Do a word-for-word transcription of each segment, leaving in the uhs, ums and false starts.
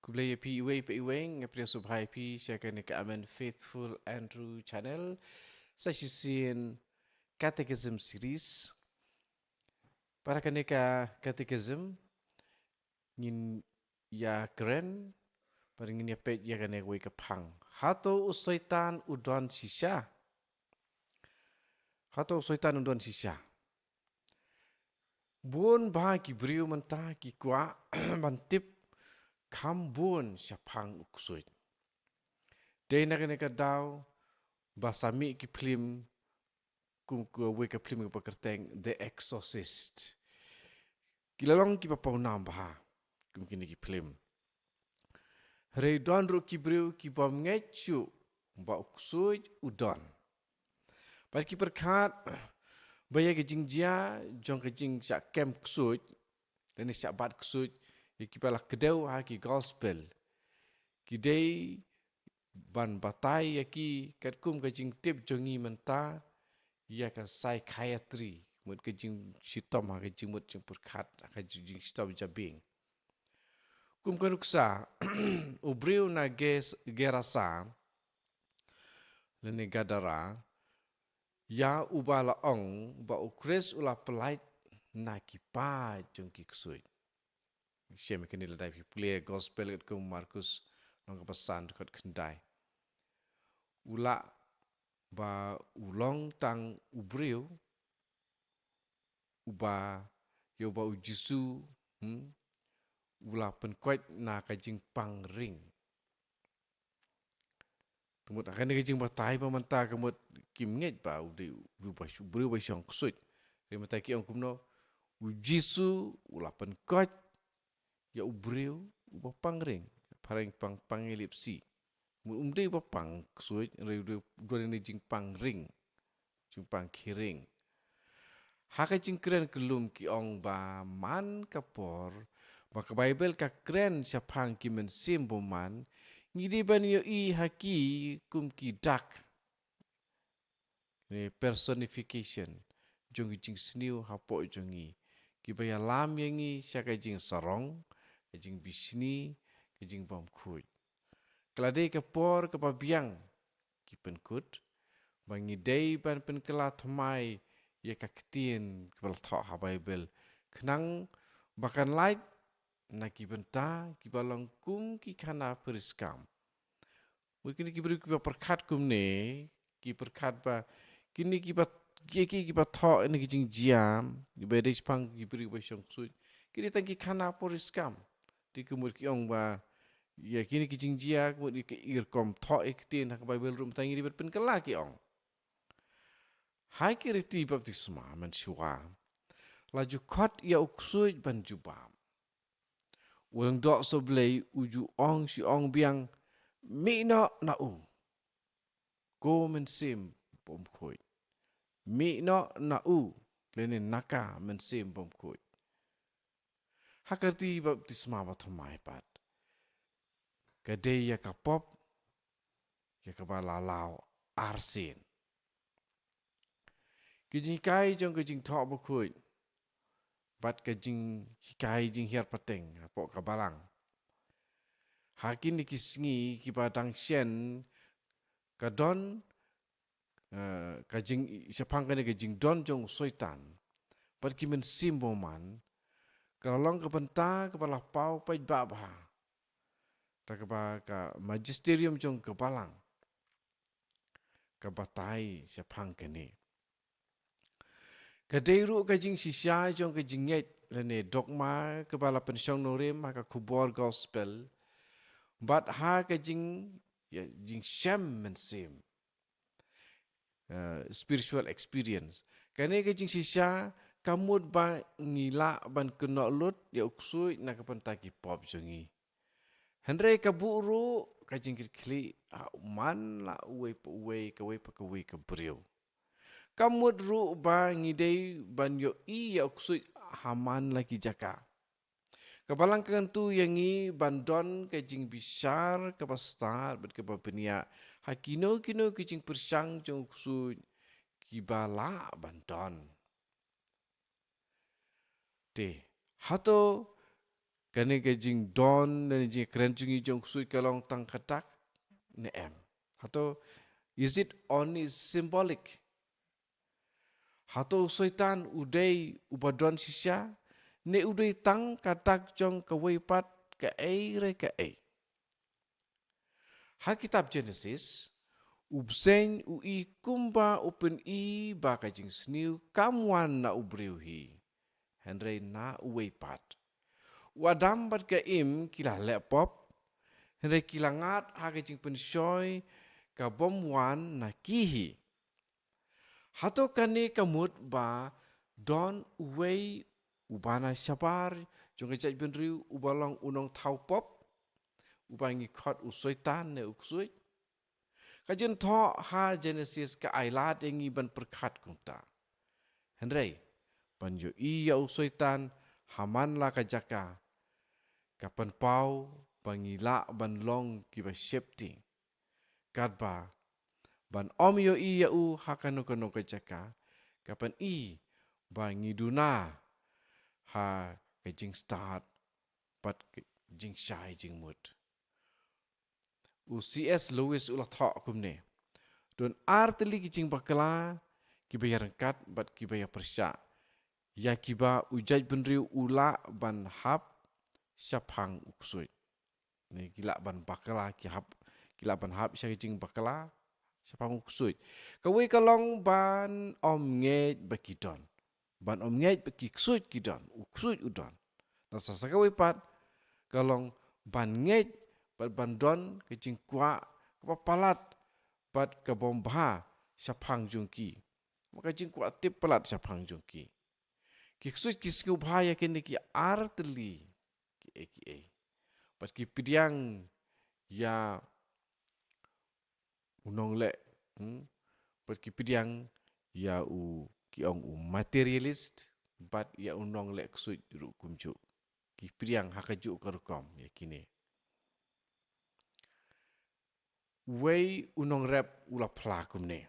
Khublei ïa phi iwei pa iwei, nga pdiang sngewbha ïa phi sha kane ka Amen Faithful Andrew channel. Sa shisien Catechism series. Para kane ka Catechism ngin ïa kren, para ngin ïa peit ïa kane kawei ka phang. Hato u Soitan u don shisha? Hato u Soitan u don shisha? Bun bah ki briew mynta ki kwah ban tip kham bun shaphang u ksuid. Dei na kane ka daw ba sa mih ki phlim kum kawei ka phlim kaba kyrteng The Exorcist. Ki la long kiba pawnam bha kum kine ki phlim. Hynrei don ruh ki briew ki bym ngeit shuh ba u ksuid u don. Bad ki pyrkhat ba ïa ka jingjia jong ka jingshah kem ksuid lane shah bat ksuid, ïa kiba la kdew ha ki gospel, ki dei ban batai ïa ki katkum ka jingtip jong ngi mynta ïa ka psychiatry, mut ka jingshitom ha ka jingmut jingpyrkhat, ha ka jingshitom jabieng. Kum ka nuksa, u briew na Ges-, Gerasa lane Gadara, ïa uba la ong ba u Khrist u la pyllait na ki paid jong ki ksuid. Shem kine lada phi pule gospel katkum Markus lynnong kaba san dkhot khyndai. U lah ba u long tang u briew uba, ïa uba u Jisu, hmm, u la pynkoit na ka jingpang ring. Te mut ha kane ka jingbatai ba mynta ka mut kim ngeit ba u dei u briew ba, u briew ba shong ksuid. Hynrei mynta ki ong kumno, u Jisu u la pynkoit ïa u briew uba pang ring, phareng pang, pang epilepsy. Mut um dei uba pang ksuid, hynrei u dei, u don ïa kane jingpang ring, jingpang khie ring. Ha ka jingkren kyllum ki ong ba man ka por ba ka Baibl ka kren shaphang ki mynsiem bymman, ngi dei ban ïohi ha ki kum ki dak, ne personification jong ki jingsniew hapoh jong ngi, kiba ïalam ïa ngi sha ka jingsarong, ka jingbishni, ka jingbymkhuid. Ka la dei ka por kaba biang, ki pynkut, ba ngi dei ban pynkylla thymmai ïa ka ktien kaba la thoh ha Baibl, khnang ba kan lait na ki bynta kiba long kum ki khana puriskam. Mut kine ki briew kiba pyrkhat kumne, ki pyrkhat ba kine kiba, ki, ki, kiba thoh ïa kine ki jingjia, kiba dei shaphang ki briew ba shong ksuid, ki dei tang ki khana puriskam. Te ka mut ki ong ba ïa kine ki jingjia, ka mut ïa ki rukom thoh ïa ki ktien ha ka Baibl ruh mynta ngi dei ban pynkylla, ki ong. Ha ki riti baptisma mynshuwa la ju khot ïa u ksuid ban jubab. U Lyngdoh Sohblei u ju ong shi ong biang, mih noh na u, ko mynsiem bymkhuid. Mih noh na u, lane na ka mynsiem bymkhuid. Ha ka riti baptisma bathymmai pat, ka dei ïa ka pop ïa kaba la law arsien. Ki jinghikai jong ka jingthoh bakhuid bad ka jinghikai jinghiar pateng hapoh ka balang ha kine ki sngi kiba dang shen, ka don, eh, ka jing, shaphang kane ka jingdon jong u Soitan bad ki mynsiem bymman, ka la long ka bynta kaba la paw paidbah bha da kaba ka magisterium jong ka balang ka batai shaphang kane. Ka dei ruh ka jingshisha jong ka jingngeit lane dogma kaba la pynshong nongrim ha ka khubor gospel bad ha ka jing, ïa, jingshem mynsiem, eh, spiritual experience. Kane ka jingshisha ka mut ba ngi lah ban kynnoh lut ïa u ksuid na ka bynta ki pop jong ngi. Hynrei ka buh ruh ka jingkitkhlieh ha u man la uwei pa uwei, kawei pa kawei ka briew. Ka mut ruh ba ngi dei ban ïohi ïa u ksuid ha man la ki jaka. Ka balang ka kyntu ïa ngi ban don ka jingbishar kaba stad bad kaba bniah ha kino kino ki jingpyrshang jong u ksuid kiba lah ban don. Te, hato kane ka jingdon ne jingkren jong ngi jong u ksuid ka long tang ka dak ne em? Hato, is it only symbolic? Hato u Soitan u dei uba don shisha, ne u dei tang ka dak jong kawei pat kaei re kaei? Ha kitab Genesis, u bseiñ u i kumba u pyni ba ka jingsniew kam wan na u briew hi, hynrei na uwei pat. U Adam bad ka Im ki la leh pop, hynrei ki la ngat ha ka jingpynshoi ka bym wan na ki hi. Hato kane ka mut ba don uwei uba na shabar jong ka jaitbynriew uba long u nongthaw pop, uba ngi khot u Soitan ne u ksuid? Ka jingthoh ha Genesis ka ai lad ïa ngi ban pyrkhat kumta. Hynrei, ban ïohi ïa u Soitan ha man la ka jaka, ka pynpaw ba ngi lah ban long kiba sheptieng. Katba, ban ym ïohi ïa u ha kano kano ka jaka, ka pyni ba ngi duna ha ka jingstad bad ka jingshai jingmut. U C S Lewis u la thoh kumne: Don artylli ki jingbakla kiba ïaryngkat bad kiba ïapyrshah, ïa kiba u jaitbynriew u lah ban hap shaphang u ksuid. Ne ki lah ban bakla, ki hap, ki lah ban hap sha ki jingbakla shaphang u ksuid. Kawei ka long ban ym ngeit ba ki don. Ban ym ngeit ba ki ksuid ki don, u ksuid u don. Nangta sa kawei pat ka long ban ngeit bad ban don ka jingkwah kaba palat bad ka bym bha shaphang jong ki. Ka jingkwah tip palat shaphang jong ki. Ki ksuid ki sngewbha ïa kine ki artylli kiei kiei. Bad ki pdiang ïa u nongleh, hmm? Bad ki pdiang ïa u, ki ong, u materialist, bad ïa u nongleh ksuid ruh kumjuh. Ki pdiang ha kajuh ka rukom ïa kine. Uwei u nongrep u la phla kumne: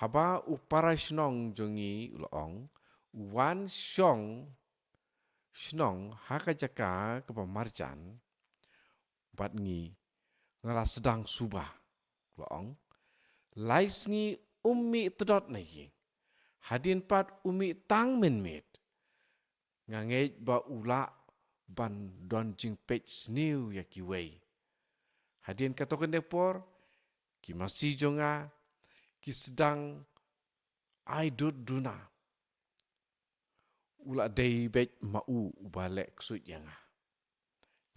Haba u para shnong jong ngi u la ong, u wan shong shnong ha ka jaka kaba marjan bad ngi, nga la sdang suba, u la ong. Lai sngi um mih tdot na ngi. Hadien pat um mih tang mynmiet. Nga ngeit ba u lah ban don jingpeit sniew ïa kiwei. Hadien kato kane por, ki masi jong nga ki sdang ai dur duna. U la dei beit ma u uba leh ksuid ïa nga.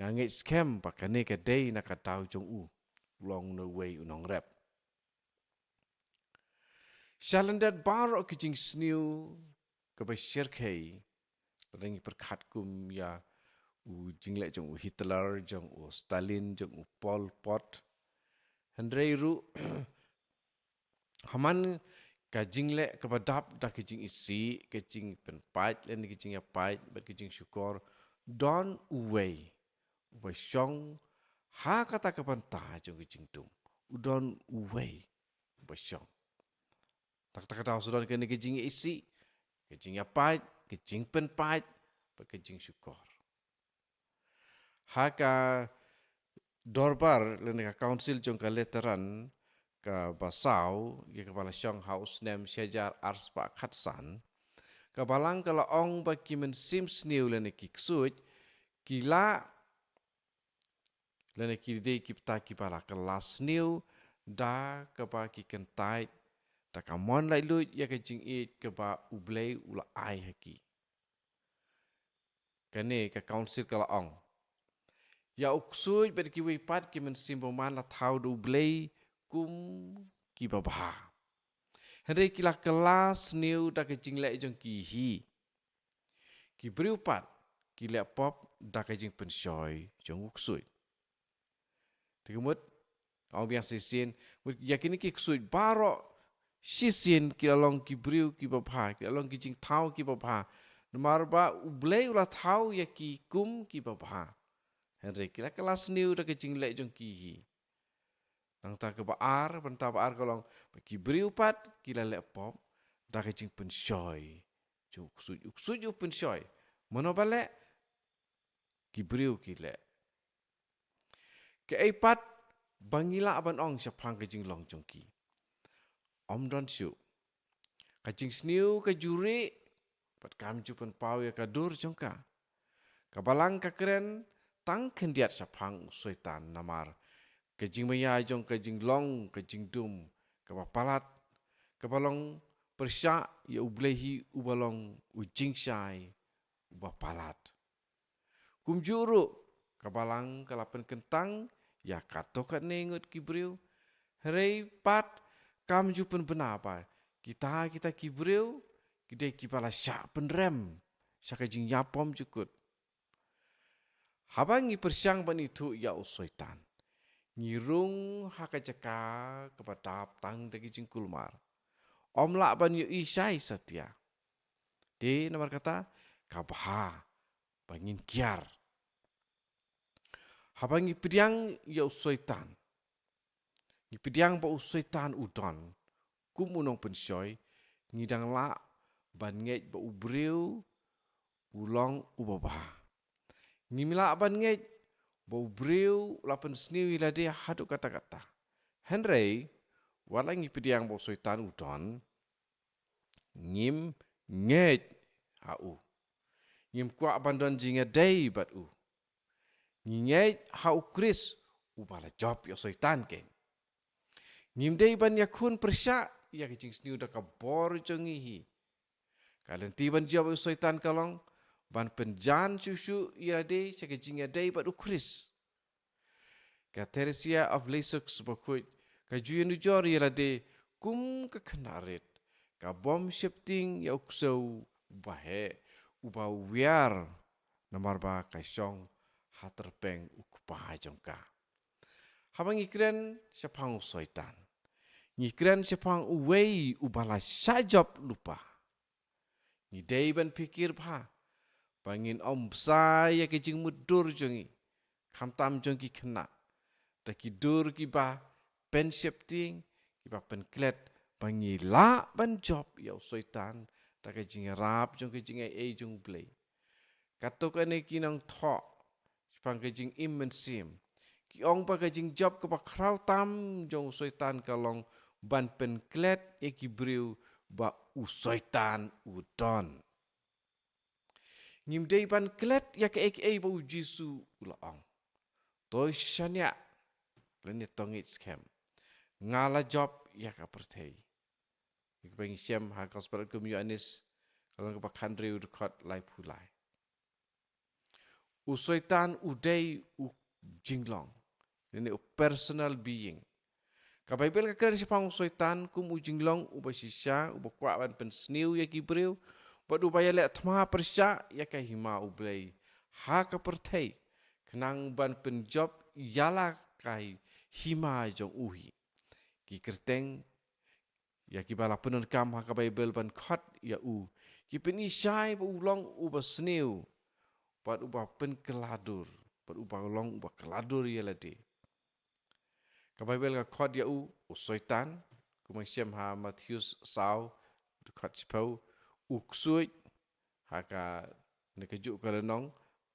Nga ngeit skhem ba kane ka dei na ka daw jong u, u la ong na uwei u nongrep. Sha lyndet baroh ki jingsniew kaba shyrkhei, lada ngi pyrkhat kum ïa u jingleh jong u Hitler, jong u Stalin, jong u Pol Pot. Hynrei ruh, ha man ka jingleh kaba dap da ka jingisih, ka jingpynpait lane ka jingïapait bad ka jingshukor, don uwei uba shong ha kata ka bynta jong ka jingdum. U don uwei uba shong. Kata ka daw sa don kane ka jingisih, ka jingïapait, ka jingpynpait bad ka jingshukor. Ha ka dorbar lane ka council jong ka Lateran kaba saw, ïa kaba la shong ha u snem shi hajar arspah khatsan, ka balang ka la ong ba ki mynsiem sniew lane ki ksuid ki la, lane ki dei ki bynta kiba la kylla sniew da kaba ki kyntait da ka mon laitluid ïa ka jingïeit kaba U Blei u la ai ha ki. Kane ka council ka la ong, ïa u ksuid bad kiwei pat ki mynsiem bymman la thaw da U Blei kum kiba bha. Hynrei ki la kylla sniew da ka jingleh jong ki hi. Ki briew pat ki leh pop da ka jingpynshoi jong u ksuid. Te ka mut, ong biang shisien, mut ïa kine ki ksuid baroh shisien ki la long ki briew kiba bha, ki la long ki jingthaw kiba bha. Namar ba U Blei u la thaw ïa ki kum kiba bha. Hynrei ki la kylla sniew da ka jingleh jong ki hi. Nangta kaba ar, bynta ba ar ka long ba ki briew pat ki la leh pop da ka jingpynshoi jong u ksuid. U ksuid u pynshoi. Mano ba leh? ki briew ki leh. Kaei pat ba ngi lah ban ong shaphang ka jinglong jong ki? Ym don shuh. Ka jingsniew ka ju rieh, bad kam ju pynpaw ïa ka dur jong ka. Ka balang ka kren tang khyndiat shaphang u Soitan namar ka jingmaïa jong ka jinglong ka jingdum kaba palat, kaba long pyrshah ïa U Blei hi uba long u jingshai uba palat. Kumjuh ruh, ka balang ka la pynkyntang ïa katto katne ngut ki briew. Hynrei pat kam ju pynbna ba kita, kita ki briew ki dei kiba la shah pynrem sha ka jingïapom jukut. Haba ngi pyrshang ban ithuh ïa u Soitan, ngi rung ha ka jaka kaba dap tang da ki jingkulmar. Ym lah ban ïohi shai satia. Te namar kata, ka bha ba ngin kiar. Haba ngi pdiang ïa u Soitan, ngi pdiang ba u Soitan u don kum u nongpynshoi, ngi dang lah ban ngeit ba u briew u long uba bha. Ngim lah ban ngeit ba u briew u la pynsniew ïa lade haduh katta katta. Hynrei, wat la ngi pdiang ba u Soitan u don, ngim ngeit ha u. Ngim kwah ban don jingïadei bad u. Ngi ngeit ha u Khrist uba la jop ïa u Soitan keiñ. Ngim dei ban ïakhun pyrshah ïa ka jingsniew da ka bor jong ngi hi. Ka lynti ban jop ïa u Soitan ka long ban pynjan shuh shuh ïa lade sha ka jingïadei bad u Khrist. Ka Theresia of Lisieux bakhuid ka ju ïanujor ïa lade kum ka khynnah rit, ka bym sheptieng ïa u ksew uba heh, uba wiar, namar ba ka shong ha tyrpeng u kpa jong ka. Haba ngi kren shaphang u Soitan, ngi kren shaphang uwei uba la shah jop lypa. Ngi dei ban phikir bha ba ngin ym bsa ïa ka jingmutdur jong ngi, khamtam jong ki khynnah, da ki dur kiba pynsheptieng, kiba pynklet, ba ngi lah ban jop ïa u Soitan da ka jingïarap jong ka jingaiei jong U Blei. Katto katne ki nongthoh shaphang ka jingim mynsiem ki ong ba ka jingjop kaba khraw tam jong u Soitan ka long ban pynklet ïa ki briew ba u Soitan u don. Ngim dei ban klet ïa kaei kaei ba u Jisu u la ong. To shaniah lane to ngeit skhem. Nga la jop ïa ka pyrthei. Ïa kaba ngi shem ha Gospel kum u Ïoannis, ka lynnong kaba khathynriew, dkhot laiphew lai. U Soitan u dei u jinglong, lane u personal being. Ka Baibl ka kren shaphang u Soitan kum u jinglong uba shisha, uba kwah ban pynsniew ïa ki briew, bad uba ïaleh thma pyrshah ïa ka hima U Blei ha ka pyrthei, khnang ban pynjop ïa la ka hima jong u hi. Ki kyrteng ïa kiba la pyndonkam ha ka Baibl ban khot ïa u, ki pyni shai ba u long uba sniew, bad uba pynkylla dur, bad uba long uba kylla dur ïa lade. Ka Baibl ka khot ïa u u Soitan, kumba ngi shem ha Mathaios saw, dkhot shiphew, u ksuid, ha kane kajuh ka lynnong,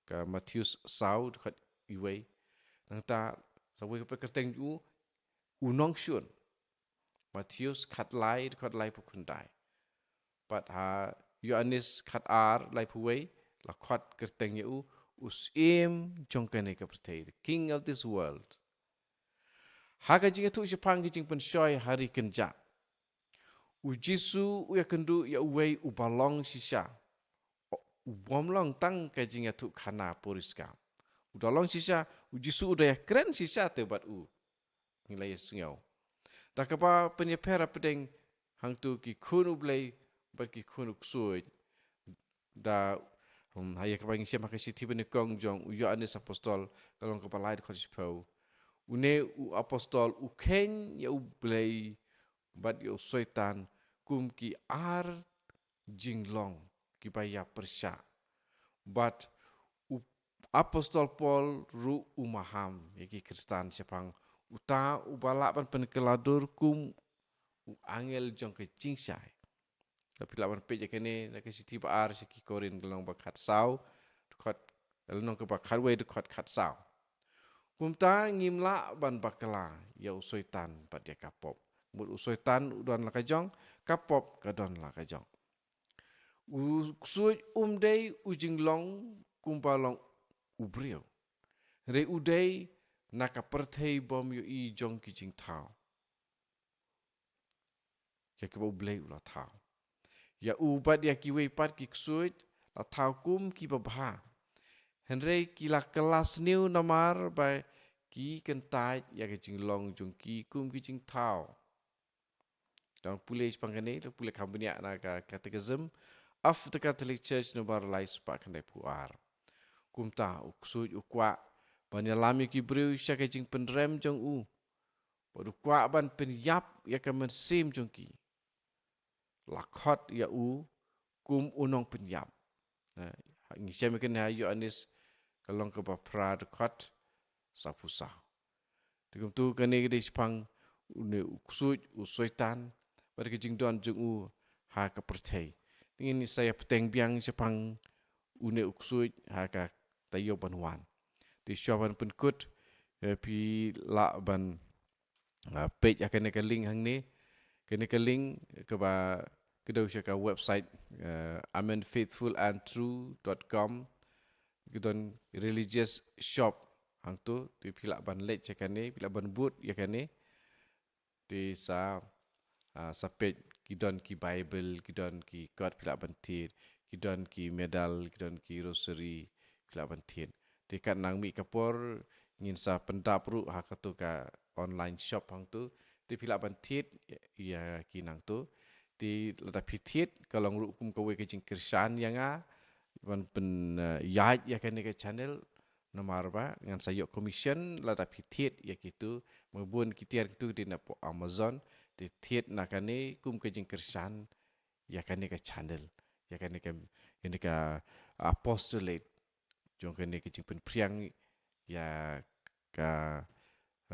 ka Mathaios saw, dkhot iwei. Nangta, sa kawei ka kyrteng u, u nongshun. Mathaios khatlai, dkhot laiphew khyndai. Bad ha Ïoannis khatar, laiphew wei, la khot kyrteng ïa u, u syiem jong kane ka pyrthei, the king of this world. Ha ka jingïathuh shaphang ka jingpynshoi ha ri kynjah, u Jisu u ïakynduh ïa uwei uba long shisha. U bym long tang ka jingïathuh khana puriska. U da long shisha, u Jisu u da ïakren shisha te bad u. Ngi la ïasngew. Da kaba pynïapher hapdeng hangtu ki khun U Blei bad ki khun u ksuid. Da, um, ha ïa kaba ngi shem ha ka shithi banyngkong jong u Ïoannis apostol, ka lynnong kaba lai, dkhot shiphew. Une u apostol u kheiñ ïa U Blei bad ïa u Soitan kum ki ar jinglong kiba ïapyrshah. Bad u apostol Paul ruh u maham ïa ki Khristan shaphang uta uba lah ban pynkylla dur kum u angel jong ka jingshai. Lada phi lah ban peit ïa kane na ka shithi ba ar sha ki Korinth, ka lynnong ba khatsaw, dkhot Lynnong kaba khatwei dkhot khatsaw. Kumta ngim lah ban bakla ïa u Soitan bad ïa ka pop. Mut u Soitan u don la ka jong, ka pop ka don la ka jong. U ksuid um dei u jinglong kumba long u briew. Hynrei u dei na ka pyrthei bym ïohi jong ki jingthaw. Ïa kiba U Blei u la thaw. Ïa u bad ïa kiwei pat ki ksuid la thaw kum kiba bha. Hynrei ki la kylla sniew namar ba ki kyntait ïa ka jinglong jong ki kum ki jingthaw. Tang pule shaphang kane, tang pule kham bniah na ka Catechism of the Catholic Church number lai spah khyndai phew ar. Kumta u ksuid u kwah ban ïalam ïa ki briew sha ka jingpynrem jong u. Bad u kwah ban pynïap ïa ka mynsiem jong ki. La khot ïa u kum u nongpynïap. Eh, ngi shem ïa kane ha Ïoannis ka lynnong kaba phra dkhot sawphew saw. Te kumta kane ka dei shaphang une u ksuid u Soitan bad ka jingdon jong u ha ka pyrthei. Te ngin sa ïa bteng biang shaphang une u ksuid ha ka taïew ban wan. Te shuwa ban pynkut, eh, phi lah ban ah, peit ïa kane ka link hangne. Kane ka link kaba kdew sha ka website, eh, amen faithful and true dot com. Ki don religious shop hangto, te phi lah ban leit sha kane, phi lah ban bud ïa kane. Te sa, ah, sa peit ki don ki Bible, ki don ki kot phi lah ban thied, ki don ki medal, ki don ki rosary phi lah ban thied. Te katba nang mih ka por ngin sa pyndap ruh ha kato ka online shop hangto. Te phi lah ban thied ïa ki nangto. Te lada phi thied ka long ruh kum kawei ka jingkyrshan ïa nga ban pyn, eh, ïaid ïa kane ka channel. Namar ba ngan sa ïoh commission lada phi thied ïa kito, ma bun ki tiar kito ki dei na poh Amazon, te thied na kane kum ka jingkyrshan ïa kane ka channel, ïa kane ka, ïa kane ka apostolate, jong kane ka jingpynphriang ïa ka,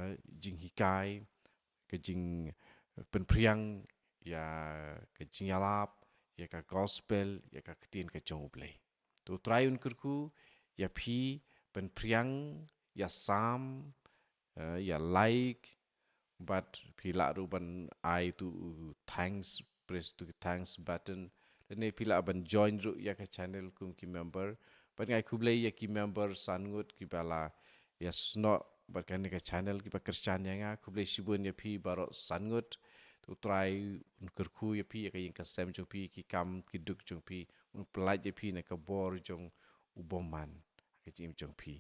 eh, jinghikai, ka jingpynphriang ïa ka jingïalap, ïa ka gospel, ïa ka ktien ka jong U Blei. To U Trai un kyrkhu ïa phi, pynphriang, ïa sam, eh, ïa like, bad phi lah ruh ban ai tu u thanks, press tu thanks button. Lane phi lah ban join ruh ïa ka channel kum ki member. Bad nga ai khublei ïa ki member san ngut kiba la ïa snoh bad kane ka channel, kiba kyrshan ïa nga. Khublei shibun ïa phi baroh san ngut. To U Trai un kyrkhu ïa phi, ïa ka ïing ka sem jong phi, ki kam ki duk jong phi. Un pyllait ïa phi na ka bor jong u bymman ha ka jingim jong phi.